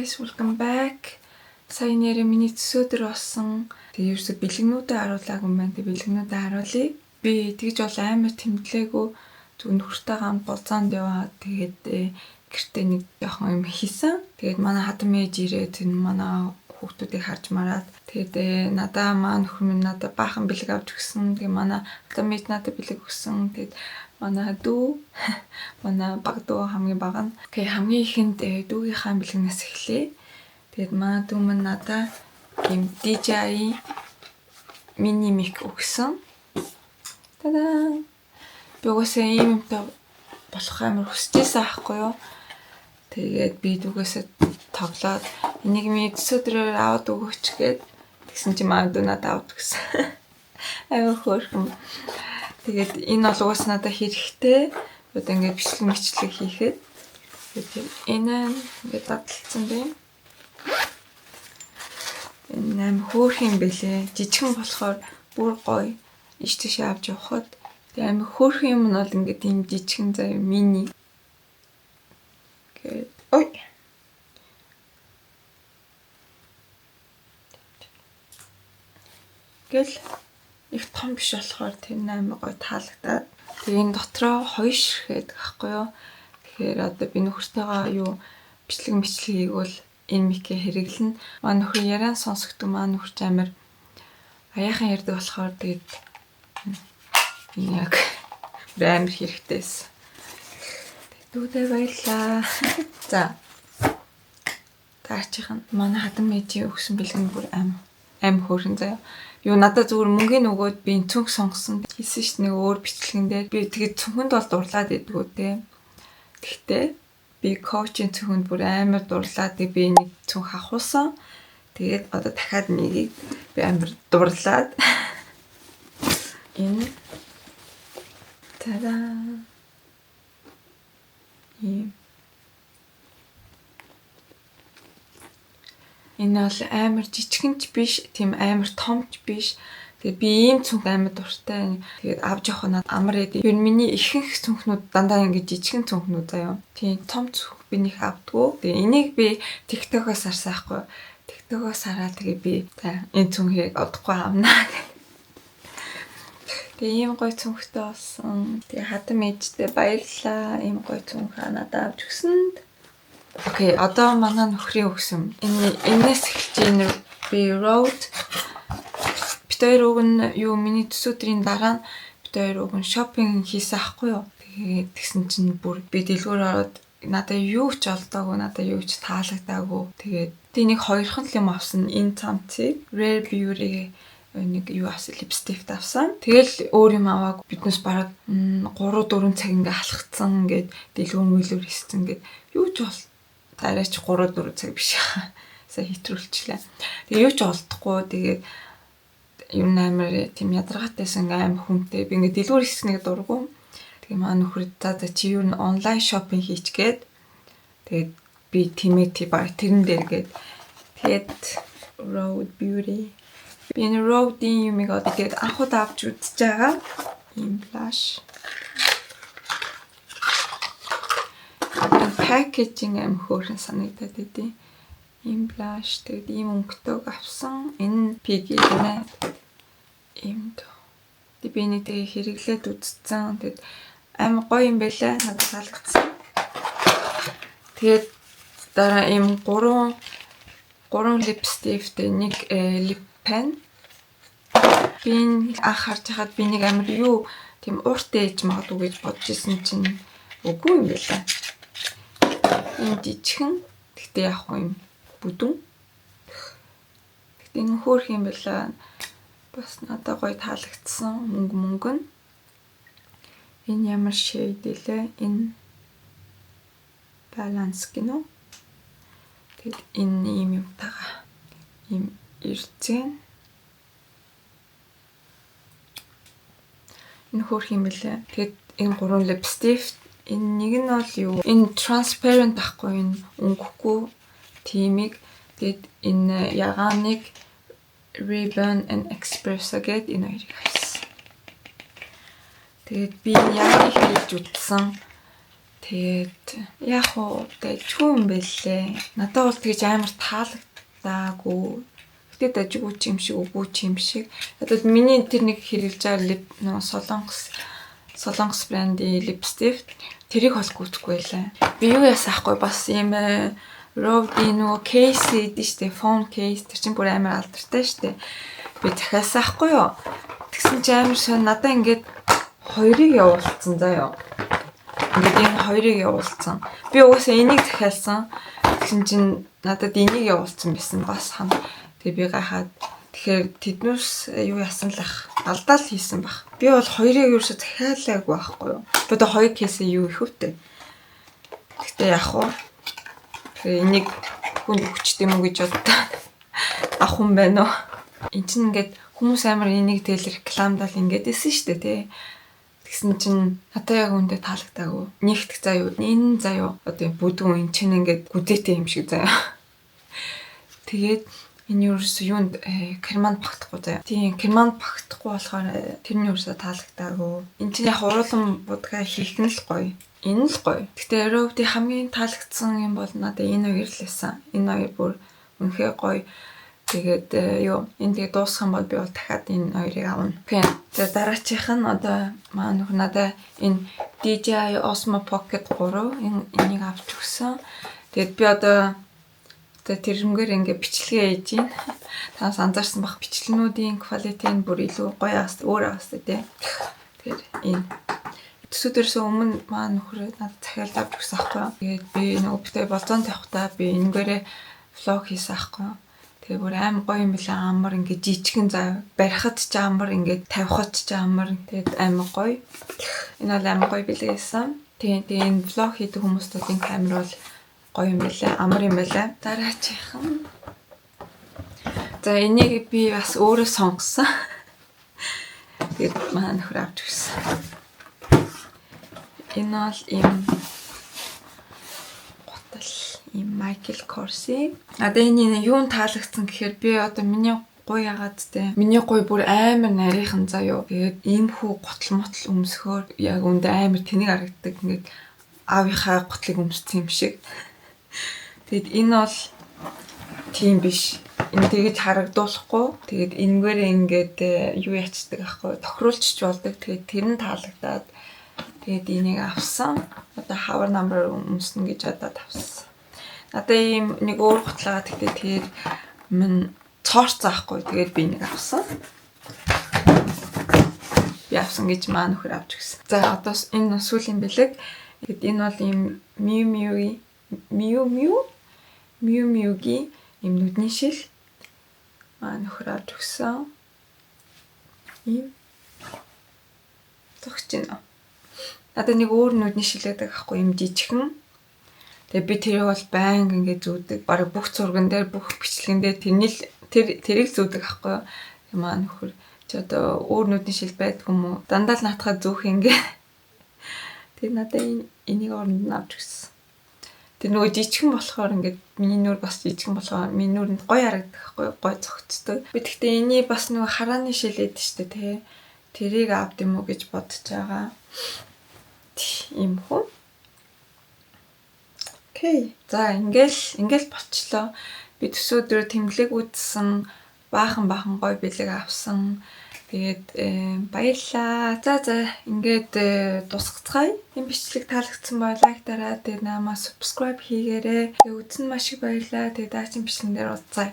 Guys, welcome back. Сая нэрээ миний төсөөдөр болсон. Тэгээ ерөөсө бэлгнүүдээ харуулаагүй юм байна. Тэгээ бэлгнүүдээ харуулъя. Би тэгж бол амар тэмдлээгүй. Зүг нөхөртэй хамт болзоонд яваад тэгээд гэртээ нэг жоохон юм хийсэн. Тэгээд манай хатам ээж ирээд тэр манай хүүхдүүдийг харж мараад тэгээд надаа маа нөхөр минь надад баахан бэлэг авч өгсөн. Тэгээд манай хатам ээж надад бэлэг өгсөн. Тэгээд манай дүү манай баг дүү хамгийн бага нь. Окей, хамгийн ихэнд дүүгийнхаа бэлгнээс эхлэе. Тэгээд манай дүү минь надад ийм DJI mini mic өгсөн. Та-даа. Би угаасаа ийм юмтай болох амар хүсэж байсан аахгүй юу? Тэгээд би дүүгээсээ тоглоод энийг миний төсөөдрөөр аваад өгөөч гээд тэгсэн чинь манай дүү надад аваад өгсөн. Аюу хөөрхөн. Тэгээд энэ бол угаасаа надад хэрэгтэй. Одоо ингээд бичлэг мэтлэг хийхэд тэгээд энэ ингээд дадлцсан юм. Энэ аим хөөрхөн юм бэлээ. Жижигхэн болохоор бүр гоё иш тийшээ авч явхад тэгээд аим хөөрхөн юм нь бол ингээд ийм жижигхэн заяа мини гээд ой. Гэл их том биш болохоор тэр амар гоё таалагдаад. Тэгээ энэ дотроо хоёр ширхэг байхгүй юу? Тэгэхээр одоо би нөхөртөөгөө юу бичлэг мэтлэг хийгвэл энэ микээ хэрэглэнэ. Манай нөхөр яриан сонсогддог, манай нөхөр ч амар аяахан ярьдаг болохоор тэгээд энэ яг амар хэрэгтэй байсан. Дүүдээ баярлаа. За. Дараачих нь манай хатан ээжийн өгсөн бэлэг нь бүр аим хөөрхөн заяа. Юу надад зүгээр мөнгөний өгөөд би цүнх сонгосон. Хийсэн ш нэг өөр бичлэгэн дээр би тэгээд цүнхэнд бол дурлаад идэггүй те. Тэгтээ би коучийн цүнхэнд бүр амар дурлаад би нэг цүнх авахулсан. Тэгээд одоо дахиад нэгийг би амар дурлаад энэ та-даа. Ийм. Энэ бол амар жижигэн ч биш, тийм амар том ч биш. Тэгээд би ийм цүнх амар дуртай. Тэгээд авч явах нь амар эд. Ер нь миний ихэнх цүнхнүүд дандаа ингэ жижигэн цүнхнүүд заяа. Тийм том цүнх би нэг авдггүй. Тэгээд энийг би TikTok-оос харсан байхгүй. TikTok-оос хараад тэгээд би за энэ цүнхийг одохгүй авнаа гэх. Тэгээд ийм гоё цүнхтэй болсон. Тэгээд хатам ээжтэй баярлалаа. Ийм гоё цүнх надад авч өгсөнд. Окей, одоо манай нөхрийн өгсөн. Энэ энэс эхэлж энэ би Rode бит хоёр уг нь юу миний төсөөдрийн дараа нь бит хоёр уг нь шопинг хийсэн ахгүй юу. Тэгээд тэгсэн чинь бүр би дэлгүүр ороод надад юу ч олдоогүй, надад юу ч таалагдаагүй. Тэгээд би нэг хоёрхан л юм авсан. Энэ цамцыг Rare Beauty нэг юу авсан, липстик авсан. Тэгэл өөр юм аваагүй. Биднээс бараг 3 4 цаг ингээ алхацсан, ингээд дэлгүүр мөлөөр хийсэн ингээд юу ч бол арайч 3 4 цаг биш. Сая хэтрүүлчлээ. Тэгээ юу ч олдохгүй. Тэгээд ер нь амар тийм ядаргаатайсан ингээ амар хүнтэй. Би ингээ дэлгүүр хийснийг дургу. Тэгээ маа нөхөр за чи ер нь онлайн шопинг хийчгээд тэгээд би тимээ тий баг тэрэн дээр гээд тэгээд Rode Beauty би энэ Rode-ийн юмыг одоо тэгээд анх удаа авч үзэж байгаа. Ийм blush. Packaging аим хөөрхөн санагдаад идэв. Ийм blush тэгээд ийм өнгөтэйг авсан. Энэ pig гэнэ. Ийм дөө. Тэг би энийг тэгээ хэрэглээд үзсэн. Тэгээд амар гоё юм байлаа. Надад таалагдсан. Тэгээд дараа ийм 3 липстиктэй нэг lip pen. Би энэ анх харж хахад би нэг амар юу тийм ууртай ээж магадгүй гэж бодож исэн чинь үгүй юм байлаа. Энэ жижигхэн. Тэгтээ яг юм бүдүүн. Тэгтээ энэ хөөрх юм байлаа. Бас надад гоё таалагдсан. Мөнгө мөнгө нь. Энэ ямар shade илээ? Энэ balance гинөө. Тэгэд энэ ийм юмтайгаа ийм эрзэн. Энэ хөөрх юм бэлээ. Тэгэд энэ гурван lipstick энэ нэг нь бол юу? Энэ transparent ахгүй энэ өнгөхгүй тимийг тэгэд энэ ягааныг Ribbon and Espresso гээд энэ хоёрыг авсан. Тэгээд би энэ ягааныг хэрэглэж үзсэн. Тэгээд яг уу дажгүй юм бэлээ. Надад бол тэгж амар таалагдаагүй. Гэтэ дажгүй ч юм шиг, үгүй ч юм шиг. Одоо миний тэр нэг хэрэглэж байгаа lip нөгөө Солонгос брендийн lipstick, тэрийг бол гүйцэхгүй байлаа. Би юу яасан ахгүй, бас ийм Rode нөгөө case идэв штэ, phone case, тэр чинь бүр амар алдартай штэ. Би захиалсан ахгүй юу? Тэгсэн чи амар сонь, надаа ингээд хоёрыг явуулсан заяа. Ингээд энэ хоёрыг явуулсан. Би угаасаа энийг захиалсан. Тэгсэн чинь надад энийг явуулсан байсан бас хам. Тэгээ би гайхаад, тэгэхээр тэднүүс юу яасан л ах, алдаал хийсэн бах. Би бол хоёрыг ерөөсө захиалаагүй байхгүй юу. Би одоо хоёр case ээ юу их вүтэ. Гэхдээ яг уу. Тэгээ энийг хүн өгчт юм уу гэж бодлоо. Авах юм байна уу? Эн чинь ингээд хүмүүс амар энийг тэгэл рекламдал ингээд исэн шүү дээ, тий. Тэгсэн чинь надад яг үндэ таалагдаагүй. Нэгтгэх заяа. Энэ заяа. Одоо бүдгүн эн чинь ингээд гүзээтэй юм шиг заяа. Тэгээд энэ ерөөсө юунд карманд багтахгүй заяа. Тийм, карманд багтахгүй болохоор тэр нь ерөөсө таалагдаагүй. Эн чинь яг уруулан будгаа хийх нь л гоё. Энэ л гоё. Гэтэ Rode хамгийн таалагдсан юм бол надад энэ хоёр л байсан. Энэ хоёр бүр үнэхээр гоё. Тэгээд юу, энэ тэгээ дуусах юм бол би бол дахиад энэ хоёрыг авна. Okay. За, дараачих нь одоо маа нөхөр надад энэ DJI Osmo Pocket 3, энэ энийг авч өгсөн. Тэгээд би одоо тэрнгээр ингээ бичлэгээ хийж байна. Танаас анзаарсан бах, бичлэгнүүдийн quality нь бүр илүү гоё аас өөр аас, тий. Тэгэхээр энэ төсөөдөрсөө өмнө маа нөхөр надад захиалж авч өгсөн аахгүй юу. Тэгээд би нөгөө битээ болзон тавихтаа би энэгээрээ vlog хийсэн аахгүй юу. Тэгээ бүр аим гоё юм билээ, амар ингээ жижигэн заа, барихад ч амар, ингээ тавихад ч амар, тэгээд амар гоё. Энэ бол амар гоё билээ гэсэн. Тэгээ энэ vlog хийдэг хүмүүст бол энэ камер бол гоё юм байлаа, амар юм байлаа. Дараачих нь. За, энийг би бас өөрөө сонгосон. Тэгээд маа нөхөр авч өгсөн. Энэ бол ийм гутал, ийм Michael Kors. Одоо энэ юун таалагдсан гэхээр би одоо миний гуй ягаад те. Миний гуй бүр амар нарийнхан заяо. Тэгээд иймхүү гутал мотл өмсөхөөр яг үндэ амар тэнэг харагддаг. Ингээд аавынхаа гутлыг өмссөн юм шиг. Тэгээд энэ бол тийм биш. Энэ тэгэж харагдуулахгүй. Тэгээд энэгээр ингээд юу ячдаг аахгүй, тохируулчих болдог. Тэгээд тэр нь таалагдаад тэгээд энийг авсан. Одоо хавар намраар өмснө гэж бодоод авсан. Надад ийм нэг өөр гутлаа, гэхдээ тэр минь цоорцсон аахгүй. Тэгээд би нэг авсан. Би авсан гэж маа нөхөр авч өгсөн. За, одоо энэ сүүлийн бэлэг. Тэгэд энэ бол ийм Miu Miu Miu Miu Miu Miu-гийн ийм нүдний шил, маа нөхөр авч өгсөн. Ийм зогсож байна. Надад нэг өөр нүдний шил байдаг аахгүй, ийм жижигхэн. Тэгээ би тэрийг бол байнга ингэ зүүдэг. Бараг бүх зурган дээр, бүх бичлэгэн дээр тэрний л тэрийг зүүдэг аахгүй юу. Тэгээ маа нөхөр чи одоо өөр нүдний шил байдгүй юм уу? Дандаа л наатахад зүүх ингээ. Тэгээ надад энийг оронд нь авч өгсөн. Тэр нөгөө жижигхэн болохоор ингээд миний нүур бас жижигхэн болохоор миний нүрэнд гоё харагдах байхгүй, гоё зөгцдөг. Би тэгтээ эний бас нөгөө харааны шил эд штэ, тий. Тэрийг авд юм уу гэж бодож байгаа. Ийм хүн. Okay. За, ингээл болчлоо. Би төсөө өдрөө тэмдэглэг үзсэн, баахан баахан гоё бэлэг авсан. Тэгээд баярлаа. За, ингээд дуусгацгаая. Энэ бичлэг таалагдсан бол like дараад, тэгээд намаа subscribe хийгээрэй. Тэгээд үзсэн маш их баярлаа. Тэгээд дараагийн бичлэгэн дээр уулзъя.